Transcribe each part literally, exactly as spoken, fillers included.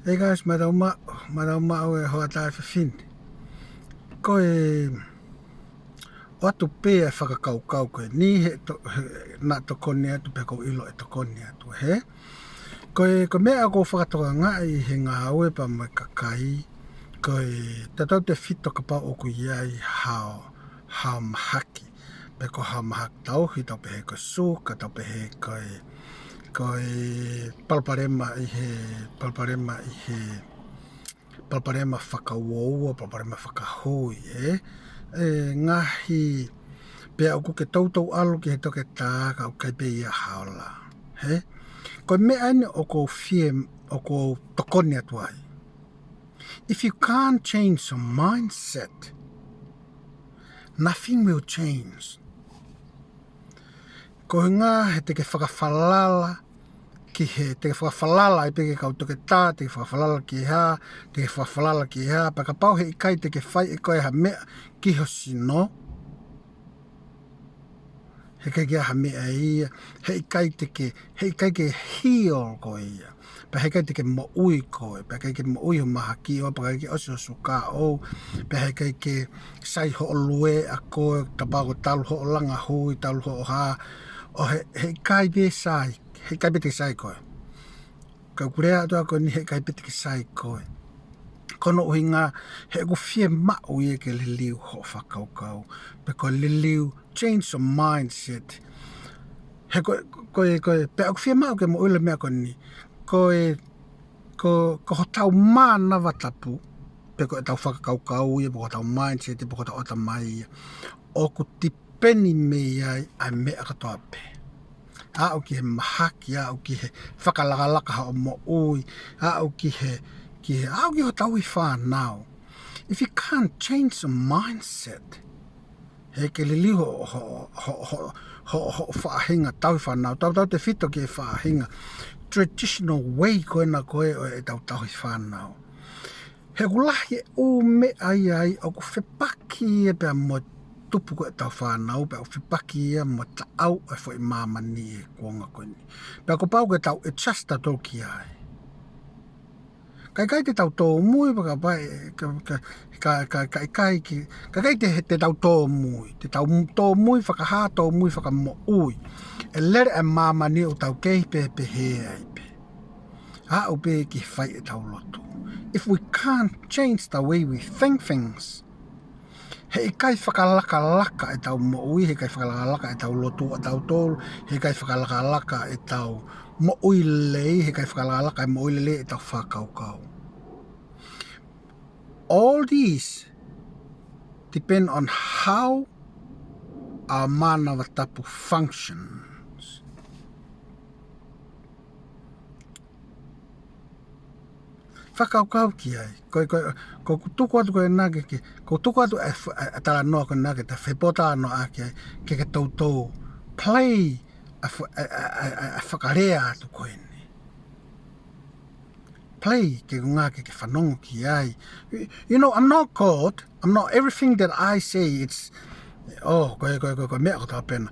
Hey guys, mālō maʻu, mālō maʻu e hoʻatā fefine. Ko e ʻoatu pē e fakakaukau ko eni he to-, he, naʻa tokoni atu pē ʻoku ou ʻilo ʻe tokoni atu, hē? Ko e, ko e meʻa ʻoku ou fakatokangaʻi he ngāue pea mo e kakai, ko e tautautefito kapau ʻoku ʻi ai hao, hao mahaki. Pe ko hao mahaki tauhi, tau pehē ko e suka, tau pehē ko e, ko e palopalema ʻi he, palopalema ʻi he, palopalema fakauoua, palopalema fakahui, ē? E ngaahi, pea ʻoku ke toutou ʻalu ki he toketā, ka ʻoku ʻikai pē ʻi ai ha ola, hē? Ko e meʻa eni ʻoku ou fie, ʻoku ou tokoni atu ai. If you can't change your mindset, nothing will change. Ko e ʻuhinga he te ke fakafalala ki he, te ke fakafalala ai pē ki he kau toketā, te ke fakafalala ki he hā, te ke fakafalala ki he hā, pea kapau heʻikai te ke fai ʻe koe ha meʻa ki ho sino, heʻikai ke ʻi ai ha meʻa ia, heʻikai te ke, heʻikai ke heal koe ia. Pea heʻikai te ke moʻui koe, pea heʻikai ke moʻui ho mahaki ʻoʻou, pea heʻikai ke ʻosi ho suka ʻoʻou, pea heʻikai ke sai hoʻo lue ʻa koe, kapau ʻoku talu hoʻo langa hui, talu hoʻo hā, ʻo he, heʻikai pē sai, heʻikai pē te ke sai koe. Ka ʻoku ou lea atu ʻa koe ni heʻikai pē te ke sai koe. Ko hono ʻuhinga, he ʻoku fiemaʻu ia ke liliu hoʻo fakakaukau. Pe ko e liliu, change your mindset. He ko e, ko e, ko e, pea ʻoku fiemaʻu ke moʻui ʻi he meʻa ko eni. Ko e, ko, ko hotau mānava tapu. Pe ko ʻetau fakakaukau ia, pe ko hotau mindset, pe ko hotau ʻatamai ia. ʻOku tip- peni mei ai ʻa e meʻa kotoa pē. Aʻu ki he mahaki, aʻu ki he fakalakalaka hoʻo moʻui, aʻu ki he, ki he, aʻu ki hoʻo tauhi fānau. If you can't change the mindset, heʻikai ke liliu hoʻo, hoʻo, hoʻo, hoʻo, hoʻo, hoʻo faʻahinga tauhi fānau. Tautautefito ki he faʻahinga traditional way ko ena ko ē ʻo ʻetau tauhi fānau. He ʻoku lahi e ʻū meʻa ia ai ʻoku fepaki ia pea mo e tupu ko ē ʻetau fānau, pea ʻoku fepaki ia mo e taʻau ʻo e foʻi māmani he kuonga ko eni. Pea kuo pau ke tau adjust tautolu ki ai. Ka ʻikai te tau tōmui, pea kapau ʻe, ka, ka, ka, ka, ka ʻikai ke, ka ʻikai te, te tau tōmui, te tau tōmui fakahā, tōmui fakamoʻui. ʻE lele e māmani ʻo tau kei pē, pehē ai pē. Aʻu pē ki he fai ʻetau lotu. If we can't change the way we think things, heʻikai fakalakalaka ʻetau moʻui, heʻikai fakalakalaka ʻetau lotu ʻatautolu, heʻikai fakalakalaka ʻetau moʻui lelei, heʻikai fakalakalaka e moʻui lelei ʻetau fakakaukau. All these depend on how our mānava tapu functions. Fakakaukau ki ai. Ko, ko, ko, ko tuku atu ko ena ke, ke, ko tuku atu e f-, e, e talanoa ko ena ke ta fepōtalanoaʻaki ai, ke, ke toutou play a f-, a, a, a, a, a fakalea atu ko eni. Play ke ngā ke, ke fanongo ki ai. You, you know, I'm not God. I'm not everything that I say, it's, oh, ko, ko, ko, ko, meʻa kotoa pē ena.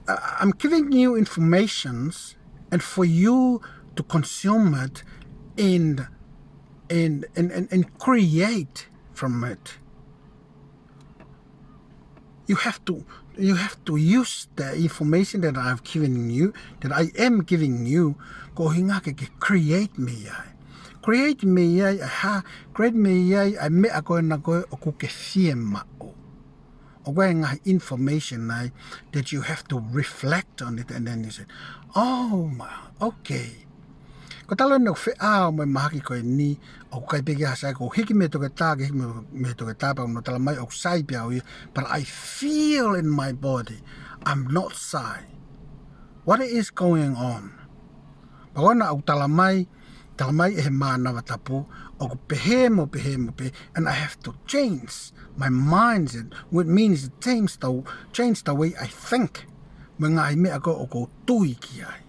I, I'm giving you informations and for you to consume it and, and, and, and, and create from it. You have to, you have to use the information that I've given you, that I am giving you, ko e ʻuhinga ke, ke create mei ai. Create mei ai, aha, create mei ai, ʻa e meʻa ko ena ko ē ʻoku ke fiemaʻu. ʻOku ʻi ai e ngaahi information ai that you have to reflect on it, and then you say, "Oh, my, okay." Ko e talu eni ʻoku feʻao mo e mahaki ko eni, ʻoku ʻikai pē ke ʻi ai ha sai, ʻoku ou hiki mei he toketā, ke hiki mei, mei he toketā, pea ʻoku nau tala mai ʻoku sai pē au ia, but I feel in my body, I'm not sai. What is going on? Pea ko ena ʻoku tala mai, tala mai ʻe he mānava tapu, ʻoku pehē mo pehē mo pehē, and I have to change my mindset, which means change the, change the way I think. Mo e ngaahi meʻa ko ē ʻoku ou tui ki ai.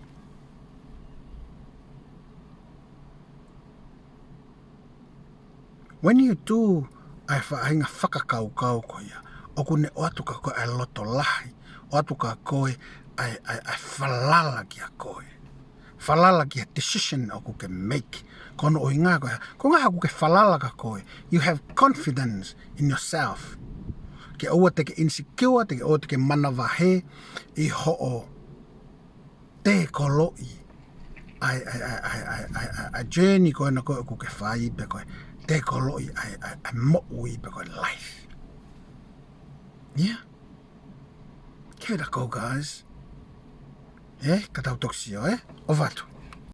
When you do ʻa e faʻahinga fakakaukau ko ia, ʻoku ne ʻoatu kia koe ʻa e loto lahi, ʻoatu kia koe ʻa e, ʻa e, ʻa e falala kia koe. falala ki he decision ʻoku ke make. Ko hono ʻuhinga ko e, ko e ʻuhinga ʻoku ke falala kia koe. You have confidence in yourself. Ke ʻoua te ke insecure, te ke ʻoua te ke manavahē ʻi hoʻo tekoloʻi ʻa e, ʻa e, ʻa e, ʻa e, ʻa e, ʻa e, ʻa e journey ko ena ko ē ʻoku ke fai pe ko e tekoloʻi ʻa e, ʻa e, ʻa e moʻui pe ko e life. Yeah. Give it a go, guys. Eh, ka tau toki sio, eh? ʻOfa atu.